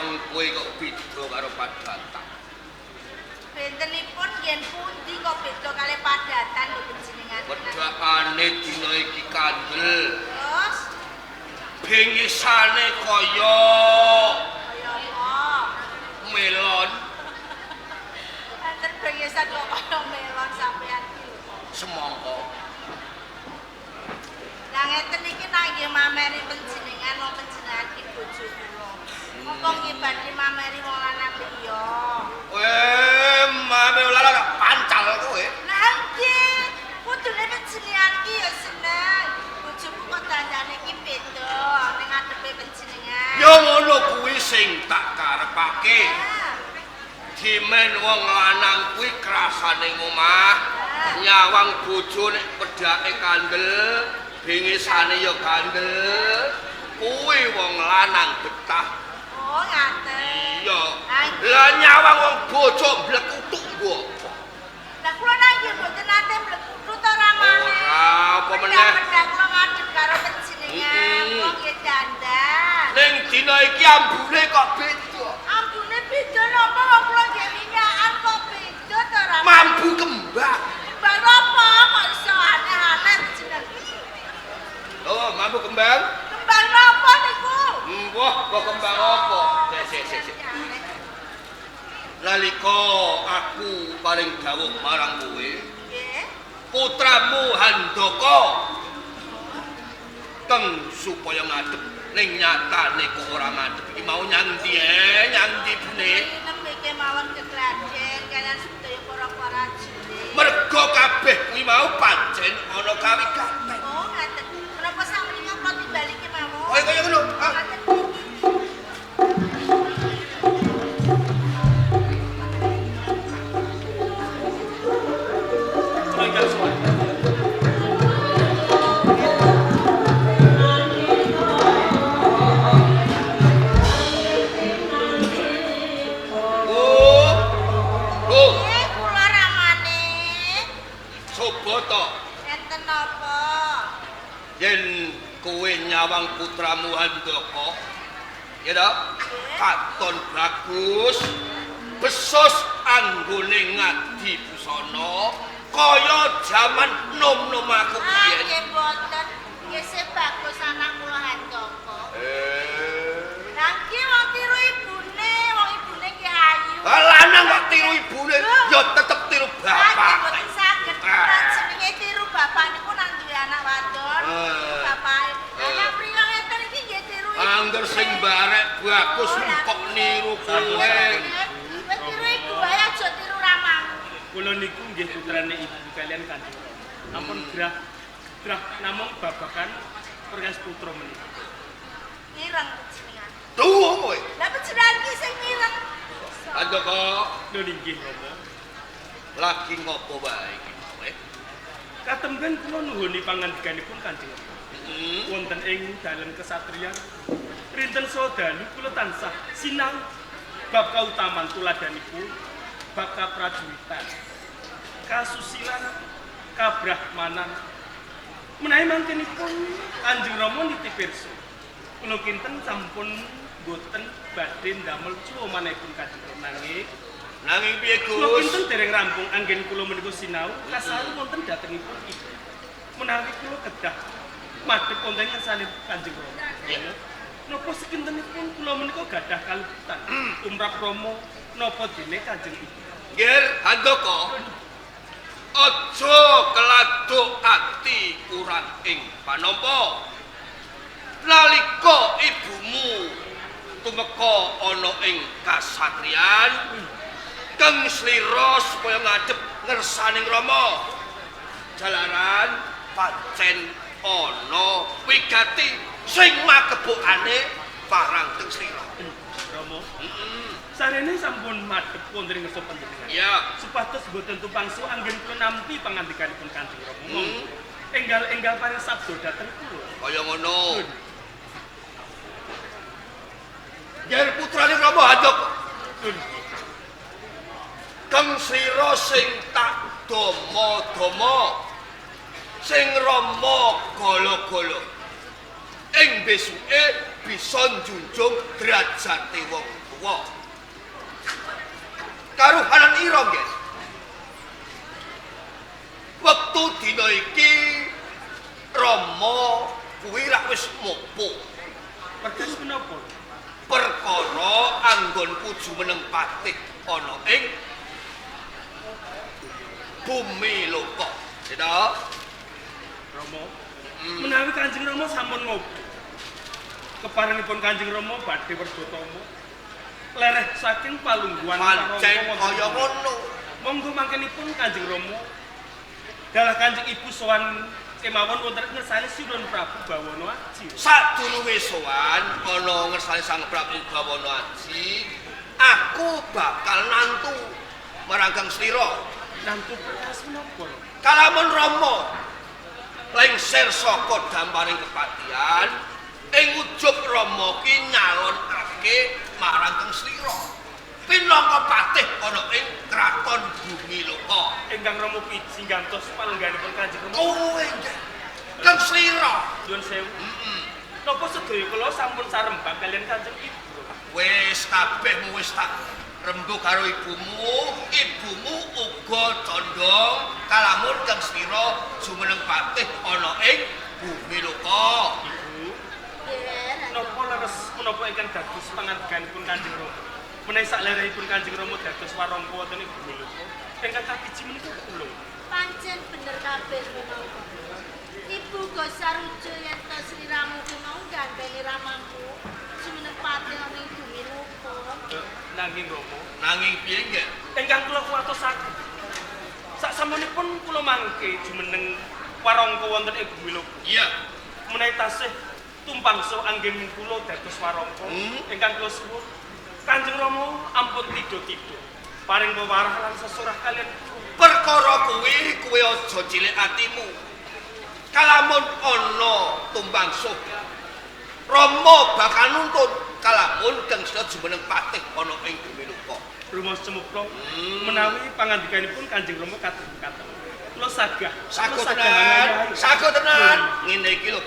Nyawang kowe kok beda karo padatan. Bentenipun yen pundi kok beda kalih padatan lho panjenengan. Wedakane dina iki kandel. Terus bengisane kaya kaya apa? Melon. Enten bengisan kok kaya melon sampean iki lho. Semangka. Lah ngeten iki nek nggih mameri panjenengan wong panjenengan iki bojo kula. Apa nggih badhe mameri wong lanang liya? Mameri lanang pancal kowe. Lah nggih, kudune panjenengan iki ya seneng. Bojoku kok dandane iki beda ning ngadepe panjenengan. Ya ngono kuwi sing tak karepake. Dimen wong lanang kuwi krasane ngomah, nyawang bojo nek pedhake kandel, bengisane ya kandel. Kuwi wong lanang betah. Oh, ngaten. Iya. Lah nyawang wong bojo mblekutuk nggo apa? Lah kula nggih mboten nate mblekutuk to ramane. Ora, apa meneh. Pedhak kula ngadep karo panjenengan, kula nggih dandan. Ning dina iki ambune kok beda. Ambune beda napa wong kula nggih minyakan kok beda to ramane. Mambu kembang. Kembang apa kok iso aneh-aneh jeneng. Oh, mambu kembang? Kembang napa niku? Wah, kok kembang apa? Sik sik sik. Nalika aku paring dawuh marang kowe, nggih. Putramu Handaka teng supaya ngadep ning nyatane kok ora ngadep iki mau nyang ndi nyang ndi bune? Nembe kemawon kekladen kalian sedaya para prajurit. Merga kabeh kuwi mau pancen ana kawigaten. Oh, ngaten. Menapa sakmenika kula timbali kemawon? Oh, kaya ngono. Ngaten. Yen kowe nyawang putramu Handaka, ya ta? Katon bagus, besus anggone ngadi busana kaya jaman nom-nom aku biyen. Nggih mboten, nggih sing bagus anak kula Handaka. Lah iki wong tiru ibune, wong ibune ki ayu. Lah lanang kok tiru ibune, ya tetep tiru bapak. Nggih mboten saged. Nek jenenge tiru bapak niku nang duwe anak wadon. Bapake. Lah priya ngeten iki nggih tiru ibu. Angger sing barek bagus kok niru kowe. Wis tiru ibu wae aja tiru ramamu. Kula niku nggih putrane ibu kalian Kanjeng Rama. Ampun grah grah namung babakan perkawis putra menika. Mireng panjenengan. Tuwa kowe. Lah panjenengan iki sing mireng. Handaka. Lho nggih Rama. Lagi ngopo wae iki kowe? Katemben kula nuhuni pangandikanipun Kanjeng Rama. Wonten ing dalem kesatriyan rinten saha dalu kula tansah sinau bab kautaman tuladhanipun, bab kaprajuritan, kasusilan, kabrahmanan. Menawi mangkenipun Kanjeng Rama nitih pirsa, kula kinten sampun boten badhe ndamel cuwa manehipun Kanjeng Rama nanging nanging piye Gus? Kula kinten dereng rampung anggen kula menika sinau kasaru wonten dhatengipun ibu. Menawi kula kedah madhep wonten ngersane Kanjeng Rama. Napa sekintenipun kula menika gadah kaluputan tumrap Rama napa dene Kanjeng Ibu? Nggih, Handaka. Aja keladuk ati kurang ing panampa. Nalika ibumu tumeka ana ing kasatriyan, keng slira supaya ngadhep ngersaning Rama. Jalaran pancen ana wigati sing makebokane parang teng slira. Rama. Sarene sampun madhep wonten ing ngersa panjenengan. Iya. Supados boten tumpangsu anggen kula nampi pangandikanipun Kanjeng Rama. Enggal-enggal paring sabda dhateng kula. Kaya ngono. Yer putrane Rama Handaka. Keng slira sing tak dama-dama, sing Rama gala-gala ing besuke bisa njunjung derajate wong tuwa. tuwa. Karuhanan ira, Nggih. Wektu dina iki Rama kuwi rak wis mopo. Perkara menapa? Perkara anggonku jumeneng patih ana ing Bumi Loka. Gitu? Rama. Menawi Kanjeng Rama sampun mopo. Keparengipun Kanjeng Rama badhe werdatama lereh saking palungguhan pancen kaya ngono. Monggo mangkenipun Kanjeng Rama dalah Kanjeng Ibu sowan kemawon wonten ngersane Sinuwun Prabu Bawana Aji. Sadurunge sowan ana ngersane Sang Prabu Bawana Aji, aku bakal nantu marang Kang Slira. Nantu perkawis menapa? Kalamun Rama lengser saka damparing kepatihan, ing ujug Rama ki nyalonake marang Kang Slira pinangka patih ana ing kraton Bumi Loka. Ingkang Rama piji ngantos palengganipun Kanjeng Rama. Kowe nggih. Kang Slira. Nyuwun sewu. Heeh. Napa sedaya kula sampun sarembag kaliyan Kanjeng Ibu? Wis kabeh wis tak rembug karo ibumu, ibumu uga condong kalamun Kang Slira jumeneng patih ana ing Bumi Loka. Ibu. Napa leres menapa ingkang dados pangandikanipun Kanjeng Rama? Menawi saklerehipun Kanjeng Rama dados warangka wonten ing Bumi Loka, ingkang kapiji menika kula. Pancen bener kabeh menapa. Ibu go sarujuk yen to sliramu ki mau gandeni ramamu jumeneng patih ana ing Bumi Loka. Nanging Rama, nanging piye nggih? Ingkang kula kuwatosaken. Saksamunipun kula mangke jumeneng warangka wonten ing Bumi Loka. Iya. Menawi tasih tumpangsa anggen kula dados warangka ingkang kula suwun Kanjeng Rama ampun tido-tido paring wewarah lan sesurah kaliyan perkara kuwi kuwi aja cilik atimu. Kalamun ana tumbangsa Rama bakal nuntun kalamun Kang Slira jumeneng patih ana ing Bumi Loka. Rumaos cemuplong menawi pangandikanipun Kanjeng Rama kathah-kathah kula sagah sago tenan, sago tenan. Ngene iki lho,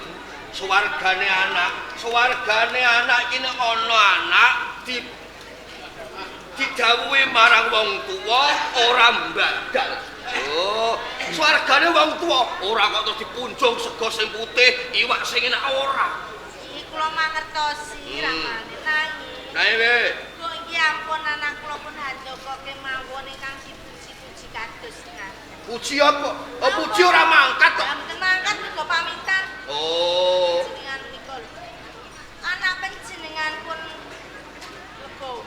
suwargane anak, suwargane anak iki nek ana anak didhawuhi marang wong tuwa ora mbadal. Oh, swargane wong tuwa ora kok terus dipunjung sego sing putih, iwak sing enak ora. Iki kula mangertosi ramane nanging. Nanging. Kok iki ampun anak kula pun handaka kemawon ingkang dipuji-puji kados ngaten. Puji apa? Oh, puji ora mangkat to. Mboten mangkat mergo pamitan. Oh. Jenengan menika lho. Anak panjenengan pun legowo.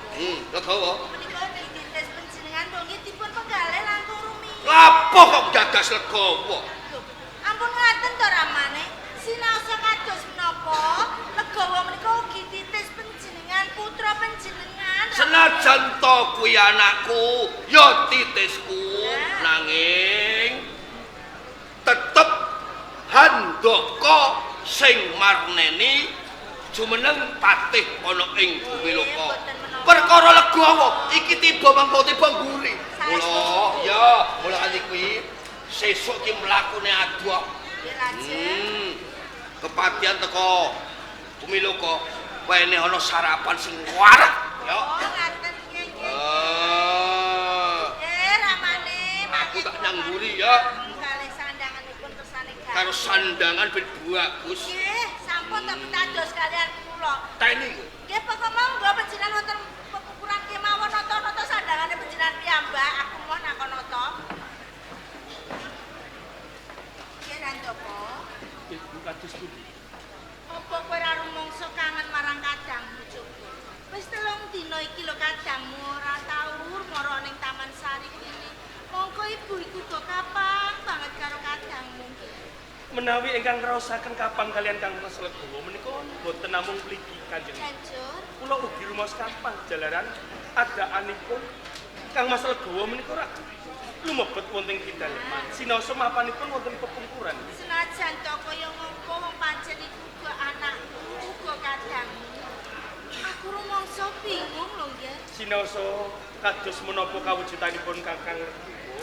Legowo. Menika titis panjenengan nggih dipun penggalih langkung rumiyin. Lapo kok gagas legowo? Ampun ngaten to ramane. Sinaosa kados menapa? Legowo menika ugi titis panjenengan putra panjenengan. Senajan to kuwi anakku, ya titisku, nanging tetep handaka sing marneni jumeneng patih ana ing Bumi Loka. Perkara legowo iki tiba mangko tiba mburi. Mula ya, mula kanthi kuwi sesuk ki mlakune adoh. Nggih lajeng. Kepatihan teko Bumi Loka wene ana sarapan sing wareg ya. Oh, ngaten nggih nggih. Ramane aku tak nyang mburi ya. Kalih sandanganipun kersane gawe. Karo sandangan ben bagus. Nggih, sampun tak pitados kalian kula. Teni. Nggih, pokok monggo panjenengan wonten pekukuran kemawon nata-nata sandangane panjenengan piyambak, aku moh nakon nata. Nggih, Randaka. Ibu kados pundi? Apa kowe ora rumangsa kangen marang kadangmu, Joko? Wis 3 dina iki lho kadangmu ora tau mara ning Taman Sari kene. Mongko ibu iku do kapang banget karo kadangmu nggih. Menawi ingkang ngraosaken kapang kaliyan Kang Mas Legowo menika boten namung mligi Kanjeng. Janjur kula ugi rumaos kapang jalaran adaanipun Kang Mas Legowo menika rak lumebet wonten pidaleman. Sinaosa mapanipun wonten pepungkuran. Senajan to kaya ngopo wong pancen iku uga anakku, uga kadangmu. Aku rumangsa bingung lho nggih. Sinaosa kados menapa kawujudanipun Kakang Legowo?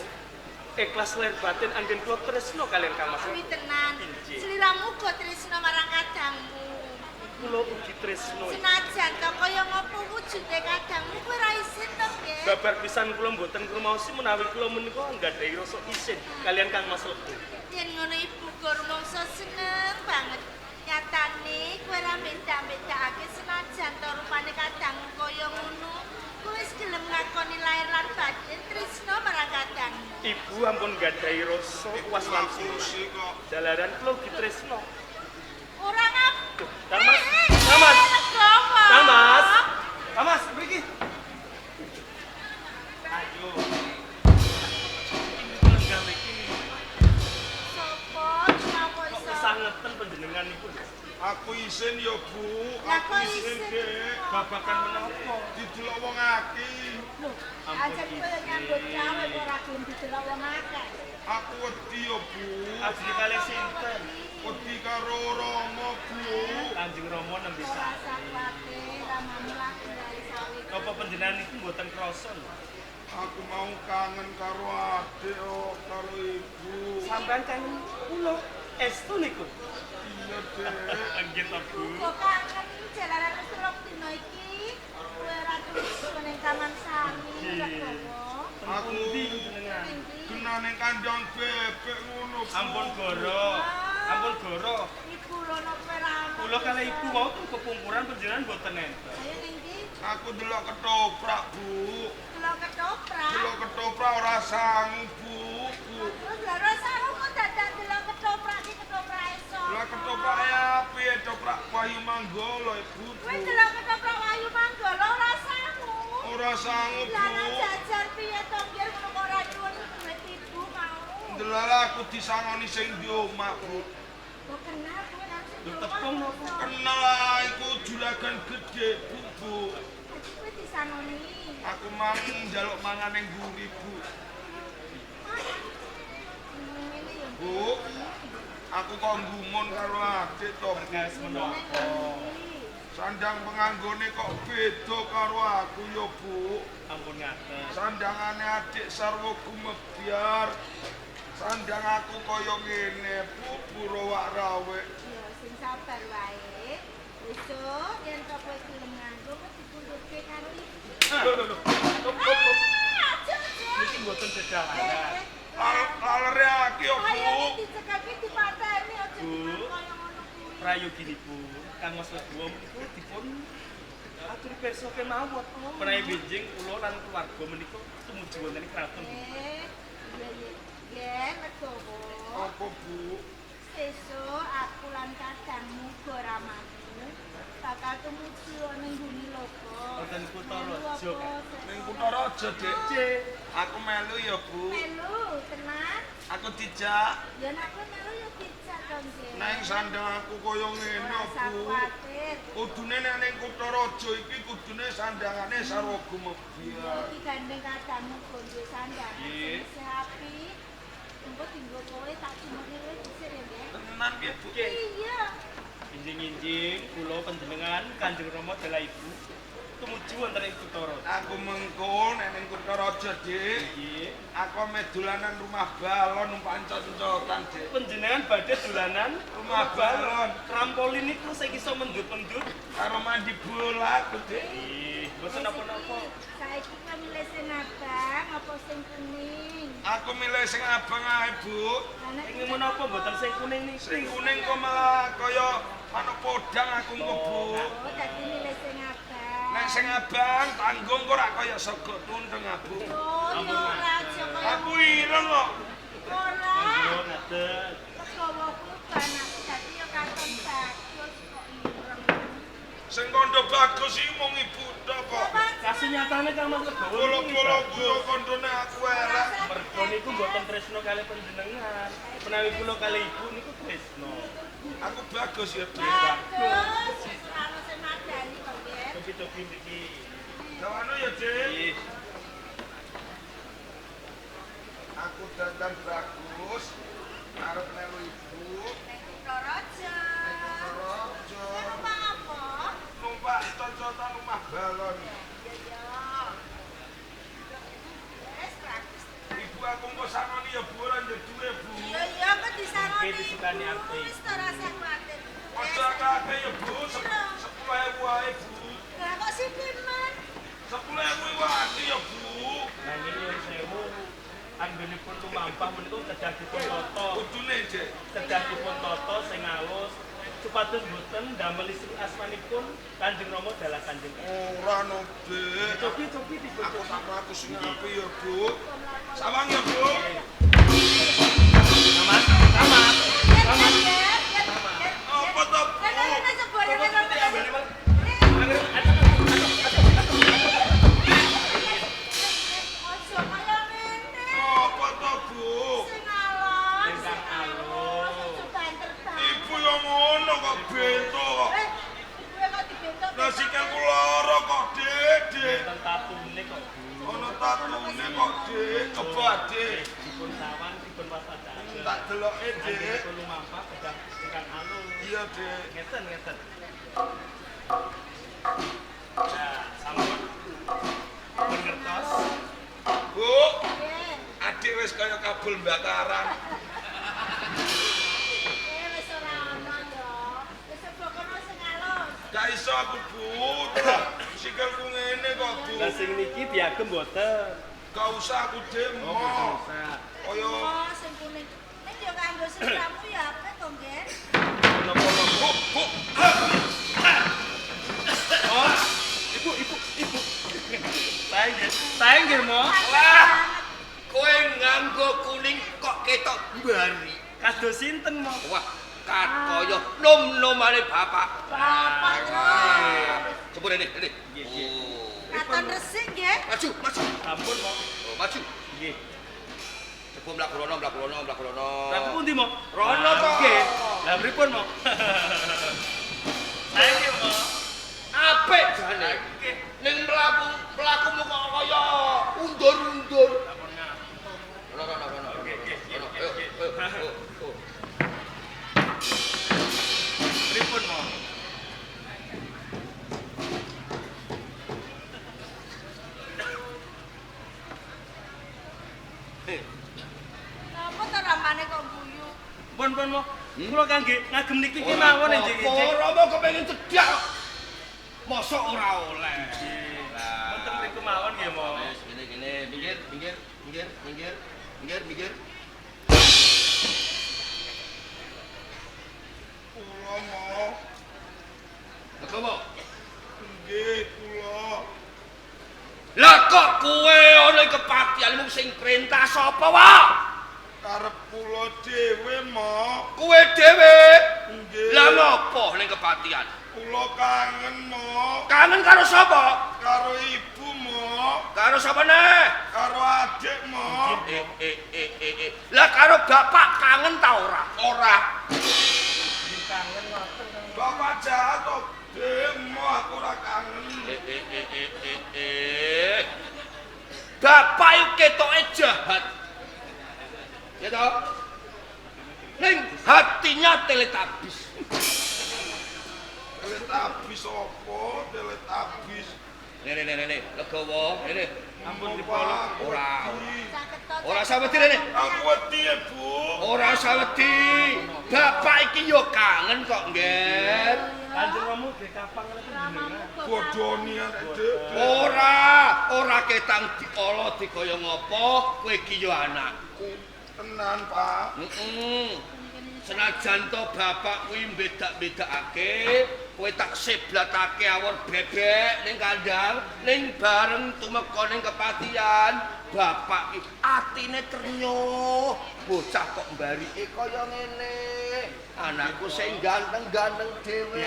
Ikhlas lahir batin anggen kula tresna kaliyan Kang Mas. Kuwi tenan. Sliramu uga tresna marang kadangmu. Kula Kula ugi tresno. Senajan to kaya ngopo wujude kadangmu kowe ora isin to, Nggih? Babar pisan kula mboten krumaosi menawi kula menika nggadhahi rasa isin kalian Kang Mas Lego. Yen ngono ibu go rumangsa seneng banget. Nyatane kowe ora beda-bedakake senajan to rupane kadangmu kaya ngono. Kowe wis gelem ngakoni lahir lan batin tresno marang kadangmu. Ibu ampun nggadhahi rasa kuwas lan Ngapusi kok. Jalaran kula ugi tresno. Ora ngap. Kang Mas, Kang Mas. Legowo. Kang Mas. Kang Mas, mriki. Ayo. Ibu lenggah mriki. Sopo napa Kok iso? kesangeten panjenengan niku lho. Aku isin ya, Bu. Lah Aku kok isin, isin? Dik. Babakan menapa? Didelok wong akeh. Lho, Ampun, aja kowe isin. nyambut gawe kok ora gelem didelok wong akeh. Aku wedi ya, Bu. Ajine kalih sinten? Wedi karo Rama, Bu. Kanjeng Rama nembe Ora sare. usah kuwatir, ramamu lagi gawe sawi. Napa panjenengan niku mboten krasa lho? Aku mau kangen karo adik, oh, karo ibu. Sampeyan kangen kula estu niku. Iya, Dik. Nggih to, Bu. Kok kangen jalaran wis telung dina iki, kowe ora turu ning Taman Sari, Legowo. Aku Pundi panjenengan? Ning ndi? Kena ning kandang bebek ngono, Bu. Ampun goro. Ampun goro. Ibu rono kowe ra ono. Kula kalih ibu wau teng kepungkuran panjenengan mboten enten. Ayo ning ndi? Aku delok ketoprak, Bu. Delok ketoprak. Delok ketoprak ora sangu, Bu. Bu. Terus lha ora sangu kok dadak delok ketoprak iki ketoprak esok. Lah ketoprak ya piye ketoprak Wahyu Manggala, Ibu. Bu. Kowe delok ketoprak Wahyu Manggala ora sangu. Ora sangu, Lah ora Bu. jajar piye to nggih ngono kok ora nyuwun duit ibu mau. Ndelala aku disangoni sing di omah, Bu. Kok kenal kowe karo sing Lho, di omah tepung kok napa? iso? Kenal lah iku juragan gede, Bu, Bu. Dadi kowe disangoni. Aku mang njaluk mangan ning mburi, Bu. Ngene ya. Bu, aku kok nggumun karo adik to, Bu. Berkas menapa? Sandang penganggone kok beda karo aku ya, Bu. Ampun ngaten. Sandangane adik sarwa gumebyar. Sandang aku kaya ngene, Bu, bu rawak-rawek. Ya sing sabar wae. Besok yen to kowe gelem nganggo kok dipundhutke karo ibu. Lho lho lho. Hop hop hop. Ah, aja aja. Niki mboten dedaharan. Lalere aki ya, Ayo Bu. dicekake dipateni aja Bu. diman kaya ngono kuwi. Prayoginipun Kang Mas Legowo menika dipun aturi pirsa kemawon. Menawi benjing kula lan keluarga menika tumuju wonten ing kraton. Eh, iya iya. Yen Legowo. Apa, Bu? Sesuk aku lan kadangmu go ramamu bakal tumuju ning Bumi Loka. Wonten Kutha Raja, Kak. Ning Kutha Raja, Dik. Aku melu ya, Bu. Melu, tenan. Aku dijak Ya nek kowe melu ya dijak to, Nggih. nang sandang aku kaya ngene, Ora usah Bu. kuwatir. Kudune nek ning Kutha Raja iki kudune sandangane sarwa gumebyar. Iki gandeng kadangmu go duwe sandangan Nggih. sing isih apik. Engko dinggo kowe tak cumurne kowe dhisik ya, Nggih. Tenan piye, Bu? Nggih. Iya. Injing-injing kula panjenengan Kanjeng Rama dalah Ibu tumuju wonten ing Kutha Raja. Aku mengko nek ning Kutha Raja, Dik. Nggih. Aku ame dolanan rumah balon numpak encot-encotan, Dik. Panjenengan badhe dolanan Rumah balon. Trampolin niku sing iso mendut-mendut. Karo mandi bola aku, Dik. Nggih, mboten napa-napa. Saiki kowe milih sing abang apa sing kuning? Aku milih sing abang ae, Bu. Lah nek Ing menapa mboten sing kuning niki? Sing kuning kok malah kaya manuk podang aku engko, Bu. Oh, dadi milih sing abang. Nek sing abang tanggung kok ora kaya sego tunteng, Bu. Oh, ya ora aja kaya Aku ireng kok. ora. Monggo ngaten. Legowo kuwi uga anakku dadi ya katon bagus kok ireng. Sing kandha bagus iki mung ibu tok kok. Kasunyatane Kang Mas Legowo. Bolo-bolo ku yo kandhane aku elek. Mergo niku mboten tresno kalih panjenengan. Menawi kula kalih ibu niku tresno. Aku bagus ya, Dik. Bagus. Ora ono sing madani kok, Nggih. Cobi-cobi mriki. Dawano ya, Dik. Nggih. Aku dandan bagus. Arep melu ibu. Nek Kutha Raja. Ning Kutha Raja. Kowe numpak apa? Numpak cocotan rumah balon. Iya, iya. Wes bagus. Ibu aku engko sangoni ya Bu ora ndek duwe, Bu. Iya, iya, kok disangoni. Oke, disukani ibu. apik. Wis ora usah kuwatir. Aja akeh ya, Bu. Anggenipun lumampah menika kedah dipun tata. Kudune, Dik. Kedah dipun tata sing alus supados boten ndamel istri asmanipun Kanjeng Rama dalah Kanjeng. Ora no, Dik. Cobi-cobi dipun. Aku tak mlaku sing apik ya, Bu. Sawang ya, Bu. Mas, sama. Sama. Apa to, Bu? Apa to, Bu? Ingkang alus. Ibu yo ngono kok bento kok. Lah sikilku lara kok, Dik, Dik. Wonten tatune kok, Bu. Ono tatune kok, Dik. Coba, Dik. Dipun sawang dipun waspadaaken. Tak deloke, Dik. Anggenipun lumampah kedah ingkang alus. Iya, Dik. Ngeten, ngeten. Nah, sampun. Pun ngertos. Bu, adik wis kaya kabul bakaran. Gak iso aku, Bu. Sikilku ngene kok, Bu. Lah sing niki diagem mboten. Gak usah aku, Dik. Oh, mboten usah. Kaya Napa-napa. Bu, Bu. Oh, ibu, ibu, ibu. Sae nggih. Sae nggih, Mo. Wah, kowe nganggo kuning kok ketok mbari. Kados sinten, Mo? Wah, kaya nom-nomane bapak. Bapak terus. Coba rene, rene. Nggih, nggih. Oh. Katon resik nggih. Maju, maju. Sampun, Mo. Oh, maju. Nggih. Coba mlaku rono, mlaku rono, mlaku rono. Lah pundi, Mo? Rono to. Nggih. Lah pripun, Mo? Sae nggih, Mo. Apik jane. Nggih. Ning mlaku, mlakumu kok kaya undur-undur. Rono, rono, rono. Nggih, nggih, Rono, nggih, ayo, nggih. ayo, ayo. Pripun, Mo? Napa to ramane kok guyu? Pun, pun, Mo. Kula kangge ngagem niki kemawon enjing-enjing. Ora mau kepengin cedhak. Mosok ora oleh. Wonten mriku mawon nggih, Mo. Wis ngene kene, minggir, minggir, minggir, minggir, minggir, minggir. Kula, Mo. Legowo. Nggih, kula. Lah kok kowe ana ing kepatihanmu sing perintah sapa wae? Karep kula dhewe, Mo. Kowe dhewe. Nggih. Lah ngopo ning kepatihan? Kula kangen, Mo. Kangen karo sapa? Karo ibu, Mo. Karo sapa neh? Karo adik, Mo. Eh. Lah karo bapak kangen ta ora? Ora. Kangen ngoten. Bapak jahat to, Dik. Mo, aku ora kangen. Eh. Bapak iku ketoke jahat. Ya toh? Ning hatinya teletabis. Teletabis apa? Teletabis. Rene rene rene, legowo, rene. Ampun Mo, dipolok. Pak, aku Ora. wedi. Ora usah wedi rene. Aku wedi, ya, Bu. Ora usah wedi. Bapak iki yo kangen kok, Ngger. Kanjeng Rama nggih kapang lek jenengan. Bodoni arek, Dik. Ora, ora ketang diala dikaya ngopo, kowe iki yo anakku. Tenan, Pak. Heeh. Senajan to bapak kuwi mbedak-bedakake, kowe tak seblatake awor bebek ning kandang, ning bareng tumeka ning kepatihan, bapak iki atine trenyuh. Bocah kok mbarike kaya ngene. Anakku sing ganteng-ganteng dhewe.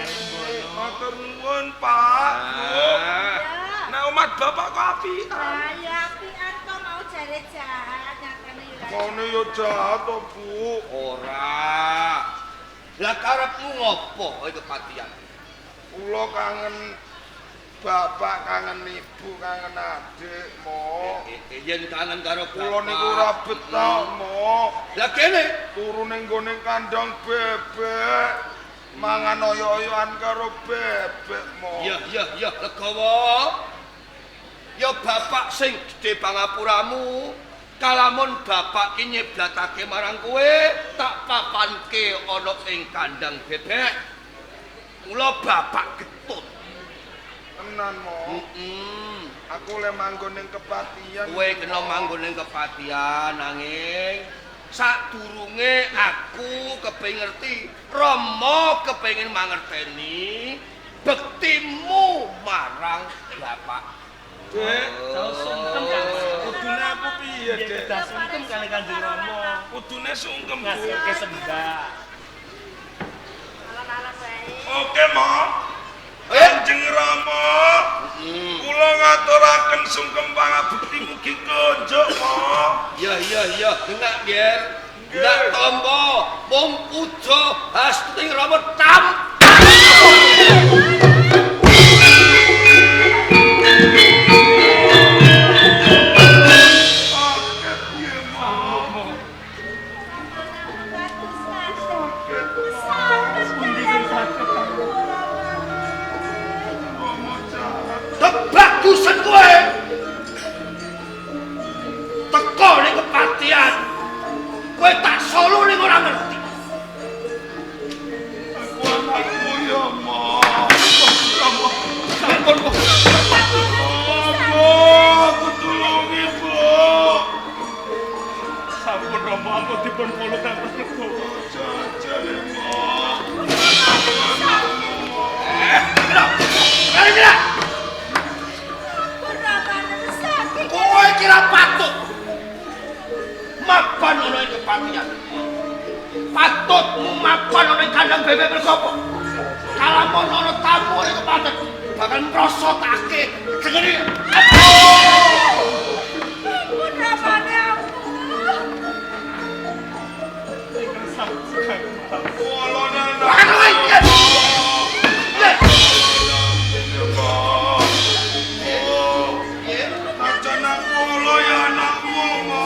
Matur nuwun, Pak. Bu. Ah. Ya. Nek umat bapak kok apian. Lah ya apian to mau jare jahat nyatane ya. Kono yo jahat to, Bu. Ora. Lah karepmu ngopo iki kepatihan? Kula kangen bapak, kangen ibu, kangen adik, Mo. Yen kangen karo bapak. Kula niku ora betah, Mo. Lah kene Turu ning nggone kandang bebek. Mangan oyo-oyoan karo bebek, Mo. Ya ya ya legowo. Ya bapak sing gedhe pangapuramu. Kalamun bapak ki nyeblatake marang kowe, tak papanke ana ing kandang bebek. Mula bapak getut. Tenan mo. Heeh. Aku le manggon ning kepatihan. Kowe kena manggon ning kepatihan nanging sadurunge aku kepengin ngerti, Rama kepengin mangerteni bektimu marang bapak. Dek, Jauh sungkem Kang. Kudune aku piye, Dek? Kedah sungkem kali Kanjeng Rama. Kudune sungkem, Bu. Ngasilke sembah. Alon-alon wae. Oke, Mo. Kanjeng Rama, kula ngaturaken sungkem pangabekti mugi konjuk, Mo. Ya ya ya, enggak biar. Enggak tompo, mung puja hastuting Rama tampa. Oke, piye, Mo? Pundi sing saged? Romo jahat. Kebagusan kowe. Teko ning kepatihan. Kowe tak solo ning ora ngerti. Aku anakmu ya, Mo. Rama, sampun kok. Romo, aku tulungi, Bu. Sampun Rama, ampun dipun polo kantos legowo. Jajan, Mo. Kira, kira. Kowe kira patut mapan ana ing kepatihan. Patutmu mapan ana ing kandang bebek mergo apa? Kalamun ana tamu ing kepatihan bakal mrosotake jenenge. Ingkang saged. Wolone Makan kowe. Ya, Mo. Aja nang wolo ya anakmu, Mo.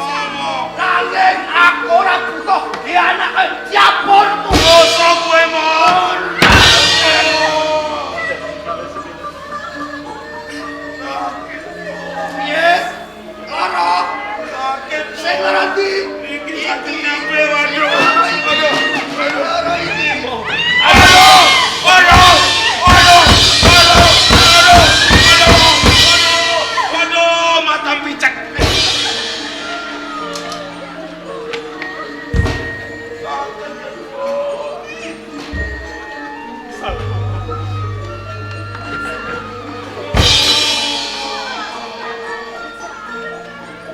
Nanging aku ora butuh di anake diapurmu. Dosa kowe, Mo. Piye? Lara, Sakit, Mo. sing lara ndi? Iki sakit nyampe, waduh. Waduh. Lara iki. Aduh, waduh, waduh, waduh, waduh, waduh, waduh, mata picek.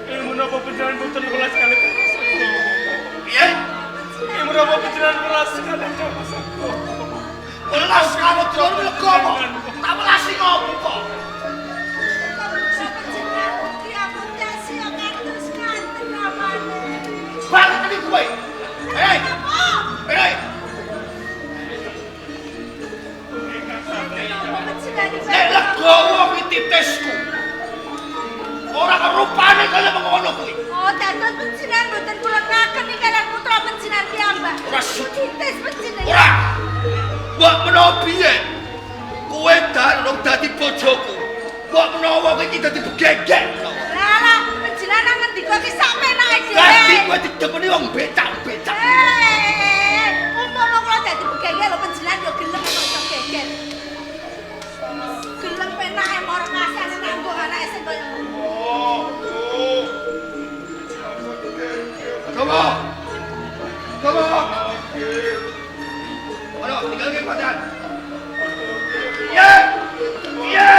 Ilmu napa panjenengan boten welas kali Kang Piye? Ilmu napa panjenengan welas kali Kang Welas karo drone legowo. Tak welasi ngopo? Banget iki kowe. Hei, hei. Nek legowo kuwi titisku. Ora rupane kaya mengono kuwi. Oh, dados panjenengan mboten kula ngaken iki kalian putra panjenengan piyambak. Ora suci. Titis panjenengan. Ora. Mbok menawa piye? Kowe durung dadi bojoku. Mbok menawa kowe iki dadi begegek menawa. Lah lah, panjenengan nang ngendika ki sak penake dhewe. Dadi kowe didemeni wong becak-becak. Eh, umpama kula dadi begegek lho panjenengan yo gelem kok iso geger. Gelem penake moro kasane nanggung anake sing kaya ngono. Oh, oh. Coba. Coba. Ayo, tinggalke kepatihan. Piye? Piye?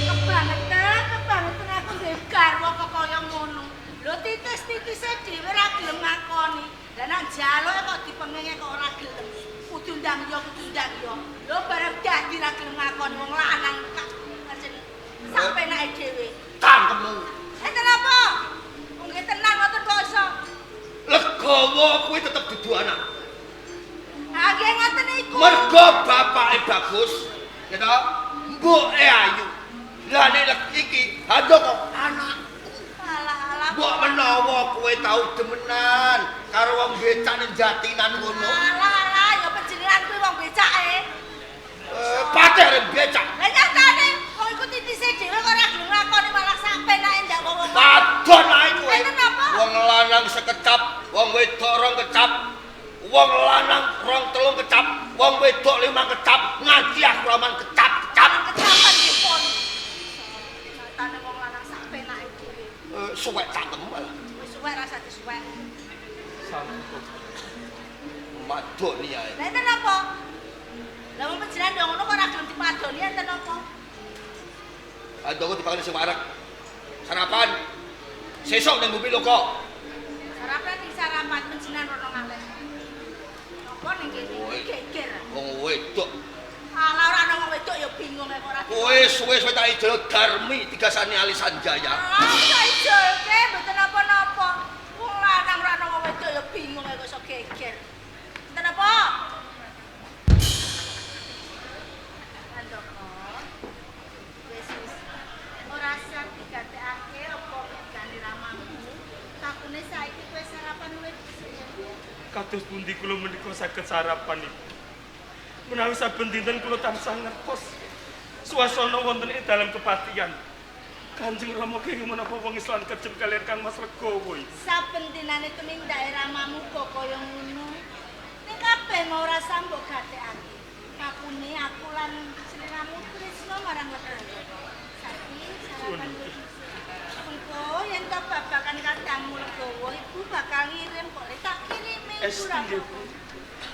Kebangetan, kebangetan aku duwe garwa kok kaya ngono. Lho titis-titise dhewe ora gelem ngakoni. Lah nek njaluke kok dipengenge kok ora gelem. Kudu ndang yo, kudu ndang yo. Lho bareng dadi ora gelem ngakoni wong lanang kak pancen sak penake dhewe. Cangkemmu. Enten apa? Wong nggih tenan ngoten kok iso. Legowo kuwi tetep dudu anak. Ha nggih ngoten iku. Mergo bapake bagus, ya toh? Mboke ayu. Lah nek iki handoko anakku. Alah alah. Mbok menawa kowe tau demenan karo wong becak ning jatinan ngono. Alah alah ya panjenengan kuwi wong becake. Patih arep becak. Lah nyatane wong sekecap, wong wedok rong kecap, wong lanang rong telung kecap, wong wedok 5 kecap, nganti aku raman kecap-kecap. Kecapan nggih pon. Nyatane wong lanang sak penake dhewe. Suwek cangkem malah. Wis suwek rasa disuwek. Sampun. Madoni ae. Lah enten apa? Lah wong penjenengan yo ngono kok ora gelem dipadoni enten apa? Andoko dipakani sing wareg. Sarapan. Sesuk ning Bumi Loka. Sarapan ning sarapan penjenengan rono ngalih. Apa ning kene geger. Wong wedok. Alah ora ana wong wedok ya bingung kok ora. Kowe suwe-suwe tak ijol Darmi tigasane Ali Sanjaya. Ah, tak ijolke mboten napa-napa. Wong lanang ora ana wong wedok ya bingung kok iso geger. Enten apa? Andoko. Wis wis. Ora usah digatekake apa ngene ramamu. Takune saiki kowe sarapan luwih dhisik ya. Kados pundi kula menika saged sarapan ibu. Menawi saben dinten kula tansah ngertos suasana wonten ing dalem kepatihan. Kanjeng Rama kenging menapa wong Islam kejem kaliyan Kang Mas Legowo. Saben dinane tumindake ramamu kok kaya ngono. Ning kabeh mau ora mbok gatekake. Kakune aku lan sliramu tresno marang Legowo. Saiki sarapan luwih dhisik. Engko yen to babakan kadangmu Legowo, ibu bakal ngirim kok le tak kirimi ibu ra.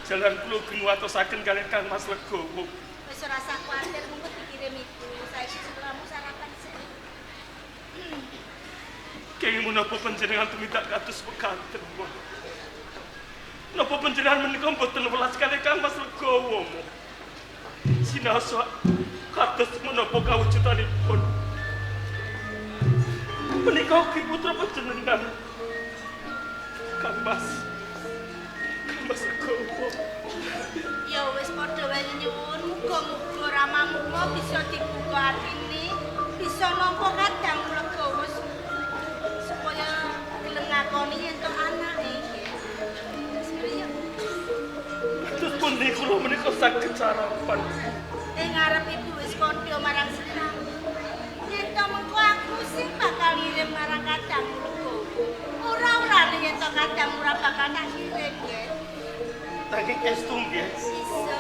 Jalan kula geng watosaken kaliyan Kang Mas Legowo. Wis ora usah kuwatir mengko dikirim ibu. Saiki sliramu sarapan sik. Kenging menapa panjenengan tumindak kados mekaten, Mbah? Napa panjenengan menika mboten welas kaliyan Kang Mas Legowo? Sinaosa kados menapa kawujudanipun? Menika ugi putra panjenengan. Kang Mas. Kang Mas Legowo. Ya wis padha wae nyuwun muga-muga ramamu mau bisa dibuka atine, bisa nampa kadang Legowo supaya gelem ngakoni yen to anake nggih. Wis mriyo. Terus pundi kula menika saged sarapan? Ing ngarep ibu wis kandha marang sliramu. Yen to mengko aku sing bakal ngirim marang kadang Legowo. Ora-orane yen to kadang ora bakal tak kirim nggih. Nanging estu nggih. Iso.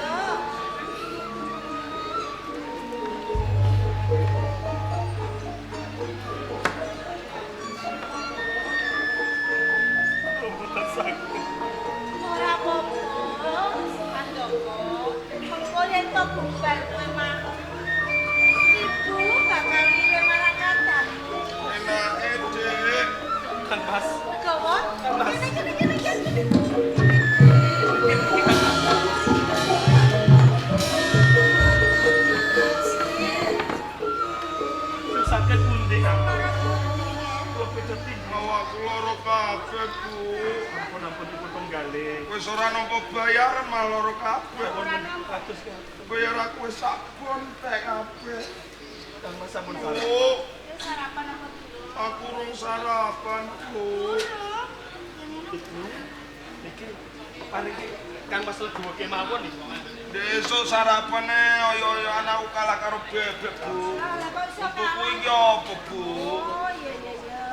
Mboten saged. Ora apa-apa, Andoko. Mengko yen to bubar kowe mau. Ibu bakal ngirim marang kadangmu. Enake, Dik. Kang Mas. Legowo. Kene kene kene kene. Saged pundi Kang? Kula pituti Awak kula loro kabeh, Bu. ampun-ampun dipun penggalih. Wis ora nampa bayaran malah loro kabeh. Ampun kados Bayar aku wis sabun tek kabeh. Kang Mas sampun sarapan. Bu, Wis sarapan apa durung? aku rung sarapan, Bu. Durung. Ibu, niki paling Kang Mas Legowo kemawon niki. Besok sarapane oyo-oyo anakku kalah karo bebek, Bu. Lah kok iso Tuku kalah? iki apa, Bu? Oh iya iya iya.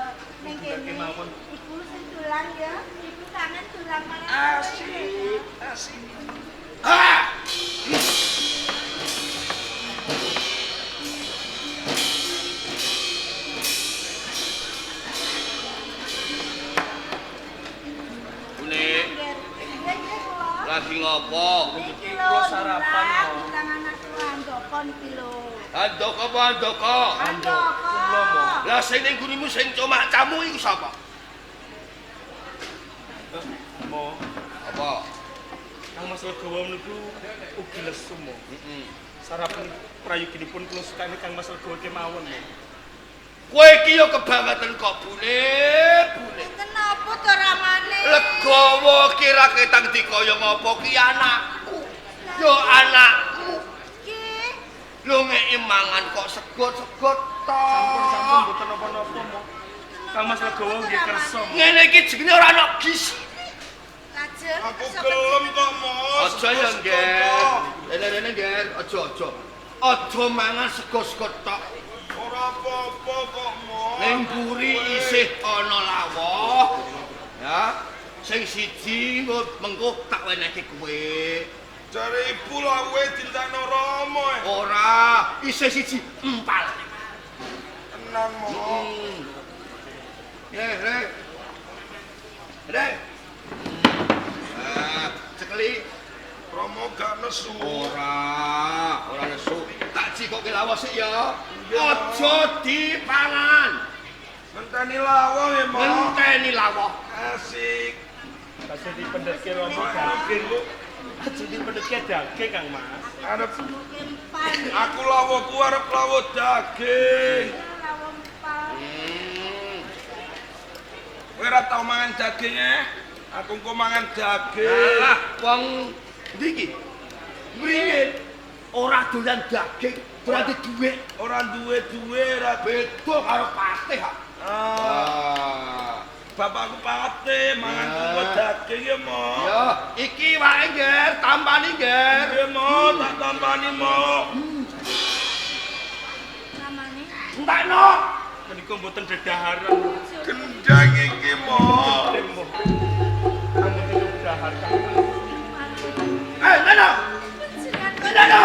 Ning kene. Kemawon. Ibu sing dulang ya. Ibu kangen dulang marang kowe. Asik, asik. Ah! Bune, Nggih, nggih kula. lagi ngopo? Niki Kula lho, sarapan, dulang, kok. dulang anakku Andoko niki lho. Andoko apa andoko? Andoko. Kula mo. Lah sing ning gurimu sing comak camu iku sapa? Mo, Apa? Kang Mas Legowo niku ugi lesu mo. Heeh. Sarapan prayoginipun kula sukani Kang Mas Legowo kemawon mo. Kowe iki yo kebangetan kok, Bune, Bune. Enten apa to ramane? Legowo kira ketang dikaya ngopo ki anakku. Yo anakmu. Ki, Lho ngeki mangan kok segot-segot to. Sampun-sampun mboten napa-napa mo. Kang Mas Legowo nggih kersa. mo. Ngene iki jenenge ora ana gizi. lajeng Aku kersa gelem kok, Mas. Aja ya, Sego-sego Nger. tok. Rene-rene, Nger, aja aja. Aja mangan sego-sego tok. Ora apa-apa kok, Mas. Ning mburi isih ana lawuh. Ya, sing siji mengko tak wenehke kowe. Jare ibu lawuhe dintekno Rama. Ora, isih siji empal. Tenang mo. Ye, re. Re. Ah, cekeli. Rama gak nesu. Ora, ora nesu. Tak jikoke lawuh sik ya. Aja dipangan. Ngenteni lawuh ya, Mo. Ngenteni lawuh. Asik. Aja dipendhetke Rama daging. Aja dipendhetke daging, Kang Mas. Arep aku lawuhku arep lawuh daging. Lawuh empal. Kowe ora tau mangan daging e? Aku engko mangan daging. Lah, wong ndi iki? Mringin ora doyan daging, berarti duit. Ora duwe-duwe, ora beda karo patih. Ah. Bapakku patih mangan kuwi daging ya, Mo. Ya, iki wae, Nger, tampani, Nger. Nggih, Mo, tak tampani, Mo. Ramane. Entekno. Menika mboten dedaharan. Gendang iki, Mo. Ampun dahar, Kang. Eh, neno. Neno.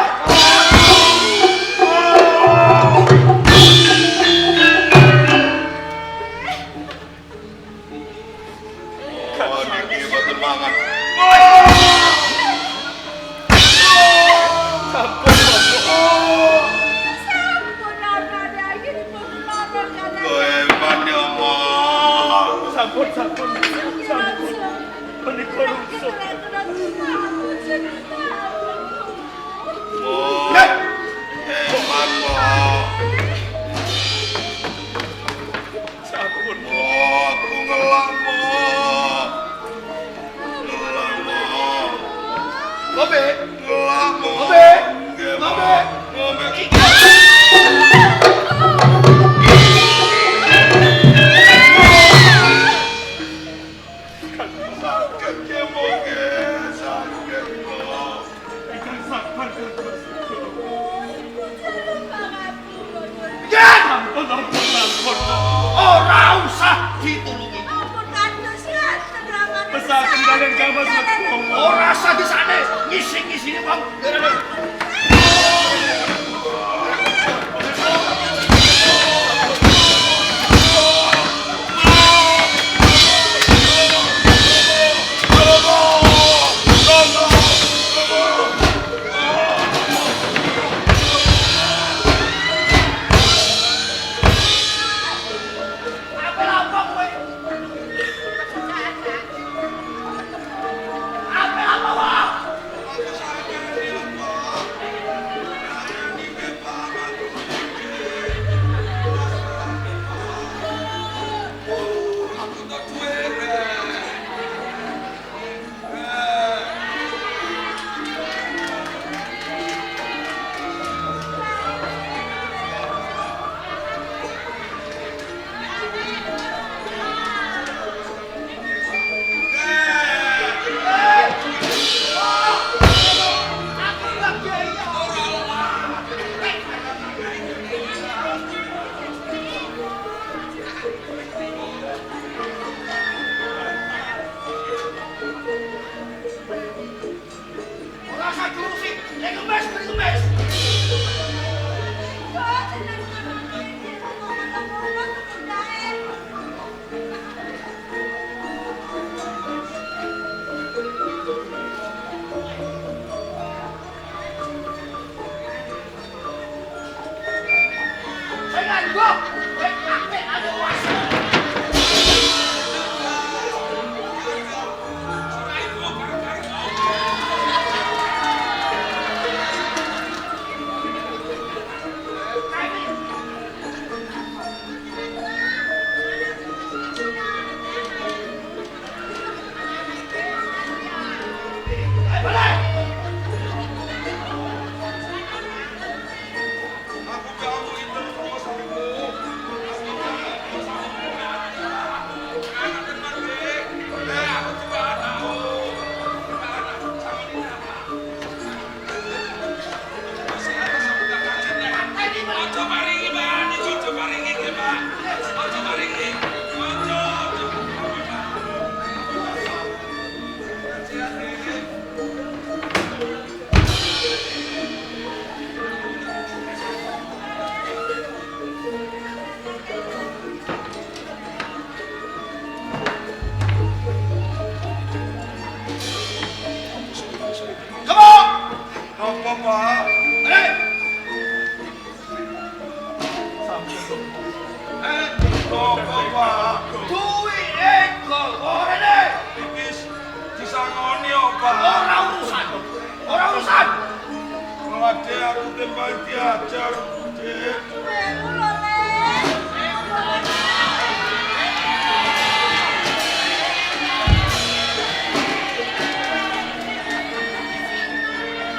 Ora usah disane, ngising-ngisini wong. Aku gak mau terus aku. Napa, Pak? Duwike gawa rene. Iki disangoni kok, Pak. Ora urusan. Ora urusan. Lade aku timbang diajar, Dik. Duwemu lho, Le.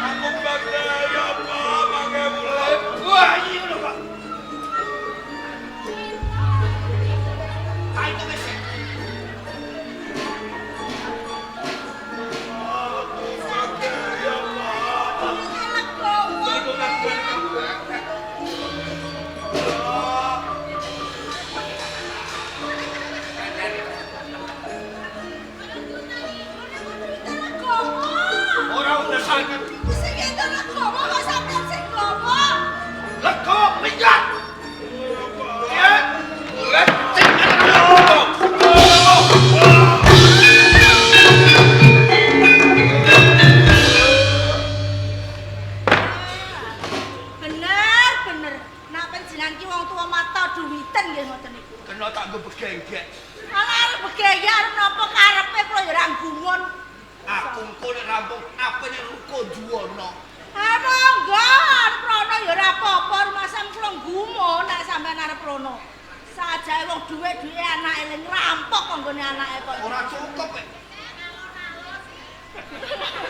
Aku badhe ya, Pak, mangke mulai. Wah, iki lho, Pak. Tak itu wis. Aku badhe ya, Pak. Legowo. Legowo. Ora urusan. Sing entuk legowo kok sampeyan sing gowo. Lego minggat. Ya. Bener, bener. Nak panjenengan ki wong tuwa mata duwiten nggih ngoten niku. Kena tak nggo begenggek. Alah arep begeye arep napa karepe kula ya ora gumun. Aku engko nek rampung apa nek ruko juwono. Ah monggo arep rono ya ora apa-apa rumasam kula gumun nek sampean arep rono. Sajake wong dhuwit-dhuwite anake le ngrampok kok nggone anake kok. Ora cukup kok.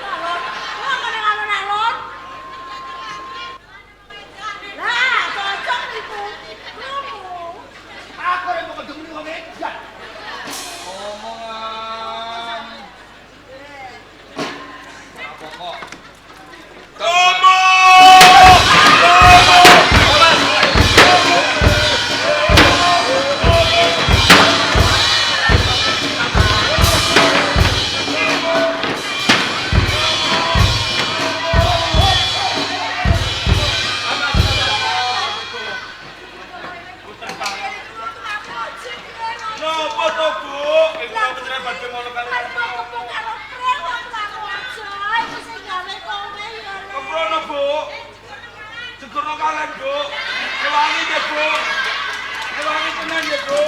Alon. Wah ngene alon-alon. Lah cocok niku. Krungu. Aku ora mau kedemeni wong edan. Omongan. Apa kok? Tomo! Napa to, Bu? Iku kula panjenengan badhe ngono karo Arep kepung karo prel wong tuaku aja. Iku sing gawe kowe ya. Le. Keprono, Bu? Jegerno kalen, Bu. Kewangi nggih, Bu. Kewangi tenan nggih, Bu.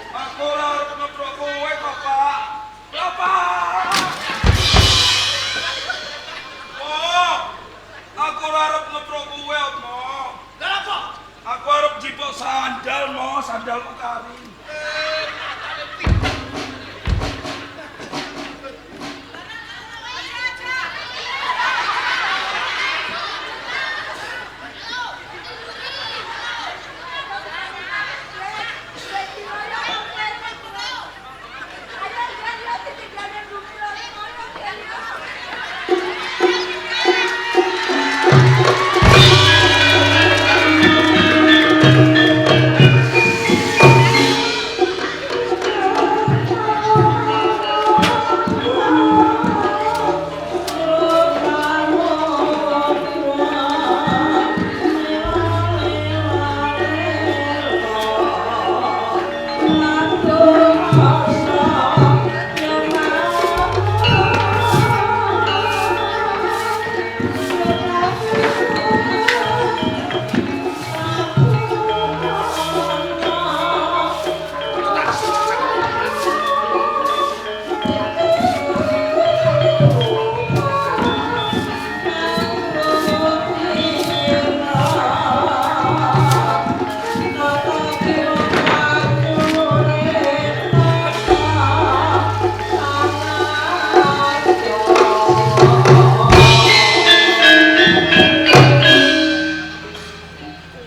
Aku ora arep ngeprok kowe kok, Pak. Lah, Pak. Oh, aku ora arep ngeprok kowe, Mo. Lah apa? Aku arep jipuk sandal, Mo, sandalku kari.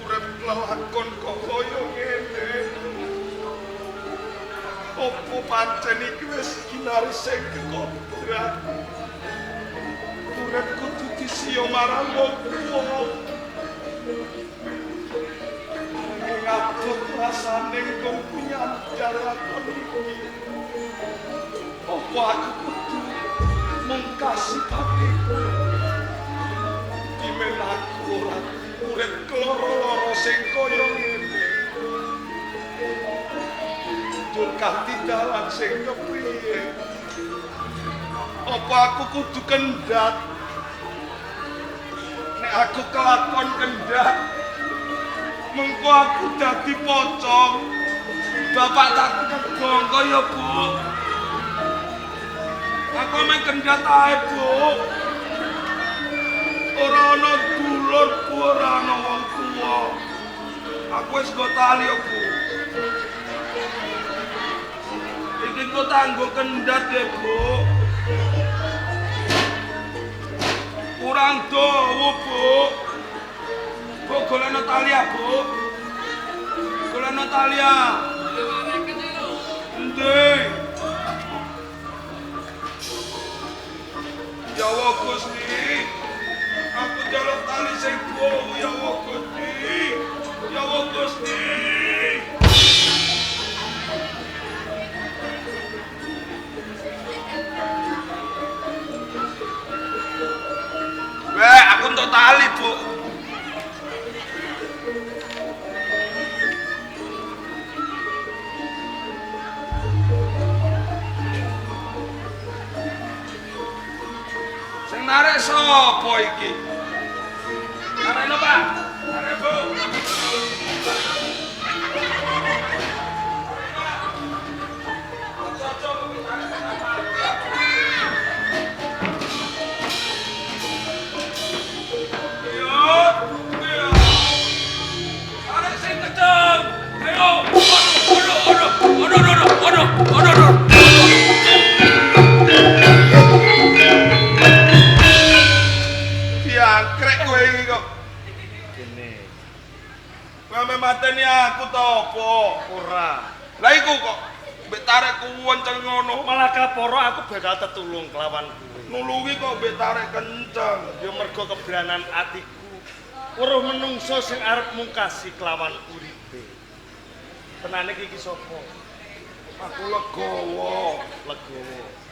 Urip lelakon kok kaya ngene. Opo pancen iki wis ginaris sing kekodrat. Urip kudu disiyo marang wong tuwa. Nanging abot rasane nggonku nyandar lakon iki. Opo aku kudu mungkasi patiku? Dimen aku ora urip keloro-loro sing kaya ngene. Jur kanthi dalan sing kepriye? Apa aku kudu kendhat? Nek aku kelakon kendhat, mengko aku dadi pocong. Bapak tak kebongko ya, Bu. Aku meh kendhat ae, Bu. Ora ana dulur, Bu, ora ana wong tuwa. Aku wis nggo tali ya, Bu. Iki kok tanggo kendhat ya, Bu. Kurang dawa, Bu. Bu, golekno tali ya, Bu. Golekno tali ya. Endi? Ya Allah Gusti. Aku njaluk tali sing dawa ya Allah Gusti. Ya Allah Gusti. Weh, aku entuk tali, Bu. Sing narik sapa iki? Narikno, Pak. Narik, Bu. Diangkrek kowe iki kok. Kene. Kowe ame mateni aku ta apa? Ora. Lah iku kok mbek tarik kuwenceng ngono. Malah kaporo aku bakal tetulung kelawan kowe. Nulungi kok mbek tarik kenceng. Ya mergo kebranan atiku. Weruh menungso sing arep mungkasi kelawan uripe. Tenane iki sapa? Aku legowo. Legowo.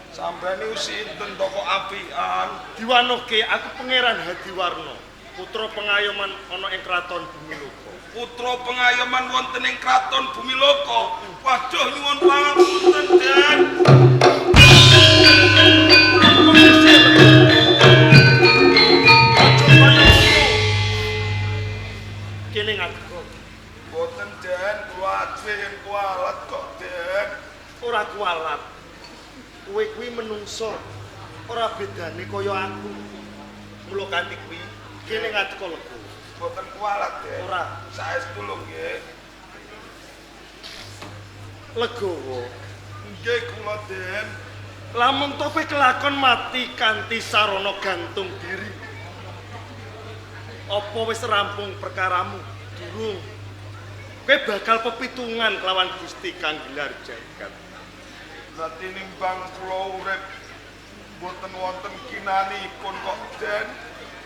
Sampeyan niku sinten to kok apian? Diwanoke aku Pangeran Hadiwarna, putra pengayoman ana ing kraton Bumiloka. Putra pengayoman wonten ing kraton Bumiloka. Waduh nyuwun pangapunten, Den. Kene ngadeg. Mboten, Den, kula ajrih yen kualat kok, Den. Ora kualat. Kowe kuwi menungso, ora bedane kaya aku. Mula kanthi kuwi kene ngadeg lego. Mboten kualat, Den. Ora. Saestu lho nggih. Legowo. Nggih kula, Den. Lamun to kowe kelakon mati kanthi sarana gantung diri. Apa wis rampung perkaramu? Durung. Kowe bakal pepitungan kelawan Gusti kang gelar jagat. Lah tinimbang kula urip mboten wonten kinanipun kok, Den.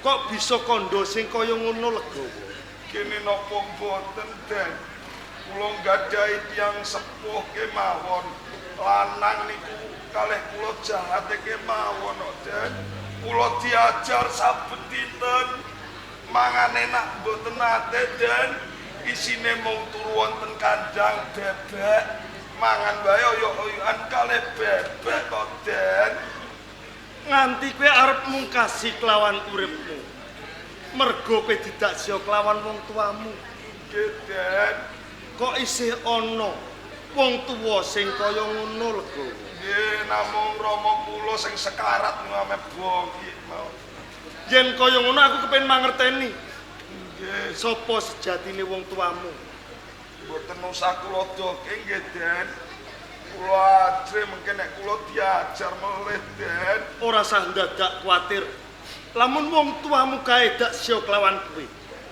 Kok bisa kandha sing kaya ngono, Legowo? Kene napa mboten, Den? Kula nggadahi tiyang sepuh kemawon. Lanang niku kalih kula jahate kemawon kok, Den. Kula diajar saben dinten mangan enak mboten nate, Den. Isine mung turu wonten kandang bebek. Mangan wae oyok-oyokan kalih bebek kok, Den. Nganti kowe arep mungkasi kelawan uripmu. Mergo kowe didak siya kelawan wong tuamu. Nggih, Den. Kok isih ana wong tuwa sing kaya ngono, Legowo? Nggih, namung rama kula sing sekarat ame bongki mau. Yen kaya ngono aku kepengin mangerteni. Nggih. Sapa sejatine wong tuamu? Mboten usah kula doke nggih, Den. Kula ajrih mengke nek kula diajar melih, Den. Ora sah ndadak kuwatir. Lamun wong tuamu kae dak siya kelawan kowe,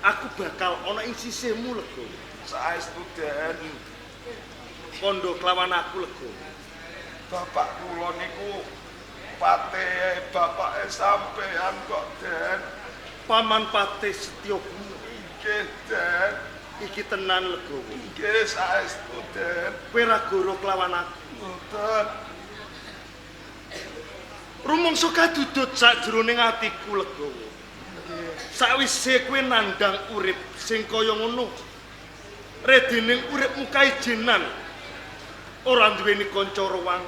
aku bakal ana ing sisihmu, Legowo. Saestu, Den. Kandha kelawan aku, Legowo. Bapak kula niku patih bapake sampean kok, Den. Paman Patih Setyabuna. Nggih, Den. Iki tenan, Legowo. Nggih, saestu, Den. Kowe ra goro kelawan aku. Mboten. Rumangsa kadudut sakjroning atiku, Legowo. Nggih. Sakwise kowe nandhang urip sing kaya ngono, redening uripmu kaijenan, ora duweni kanca rowang,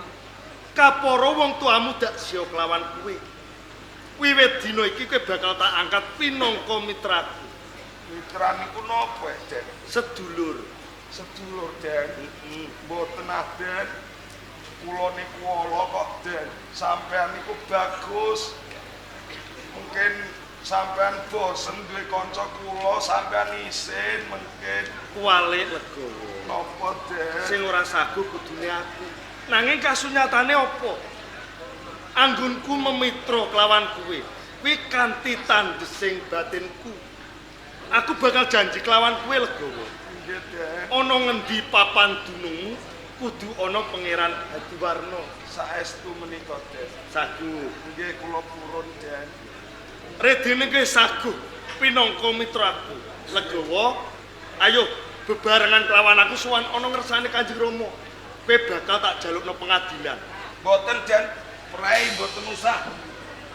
Kapara wong tuamu dak siya kelawan kowe. Wiwit dina iki kowe bakal tak angkat pinangka mitraku. Mitra niku napa, Den? Sedulur. Sedulur, Den. Mboten ah, Den. Kula niku ala kok, Den. Sampean niku bagus. Mungkin sampean bosen duwe kanca kula, sampean isin mungkin. Kuwalik legowo. Napa, Den? Sing ora saguh kudune aku. Nanging kasunyatane apa? Anggonku memitra kelawan kowe, kuwi kanthi tandhesing batinku. Aku bakal janji kelawan kowe legowo. Nggih, Den. Ana ngendi papan dunungmu kudu ana Pangeran Hadiwarna. Saestu menika, Den. Saguh. Nggih, kula purun, Den. Redene kowe saguh pinangka mitraku. Legowo, ayo bebarengan kelawan aku sowan ana ngersane Kanjeng Rama. Kowe bakal tak jalukno pengadilan. Mboten, Den. Prei mboten usah.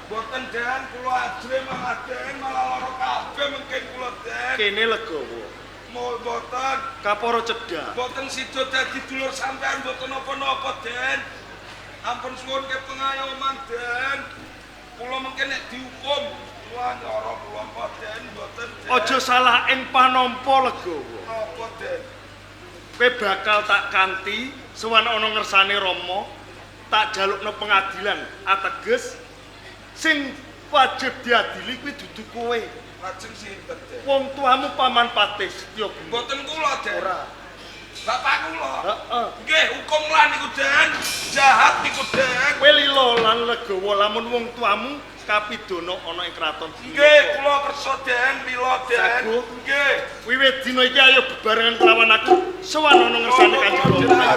Mboten, Den, kula ajre malah, Den, malah lara kabeh mungkin kula, Den. Kene legowo. Mboten. Kapara cedhak. Mboten sida dadi dulur sampean mboten napa-napa, Den. Ampun suwun ke pengayoman, Den. Kula mungkin nek dihukum, wah nyara kula apa, Den, mboten, Den. Aja salah ing panampa legowo. Napa, Den? Kowe bakal tak kanthi sowan ana ngersane Rama, tak jalukno pengadilan ateges sing wajib diadili kuwi dudu kowe. Lajeng sinten, Den? Wong tuamu Paman Patih Setyaguna. Mboten kula, Den. Ora. Bapak kula. Heeh. Nggih, hukum lah niku, Den. Jahat niku, Den. Kowe lila lan legowo lamun wong tuamu kapidana ana ing kraton. Nggih, kula kersa, Den, lila, Den. Saguh. Nggih. Wiwit dina iki ayo bebarengan kelawan aku sowan ana ngersane Kanjeng Rama.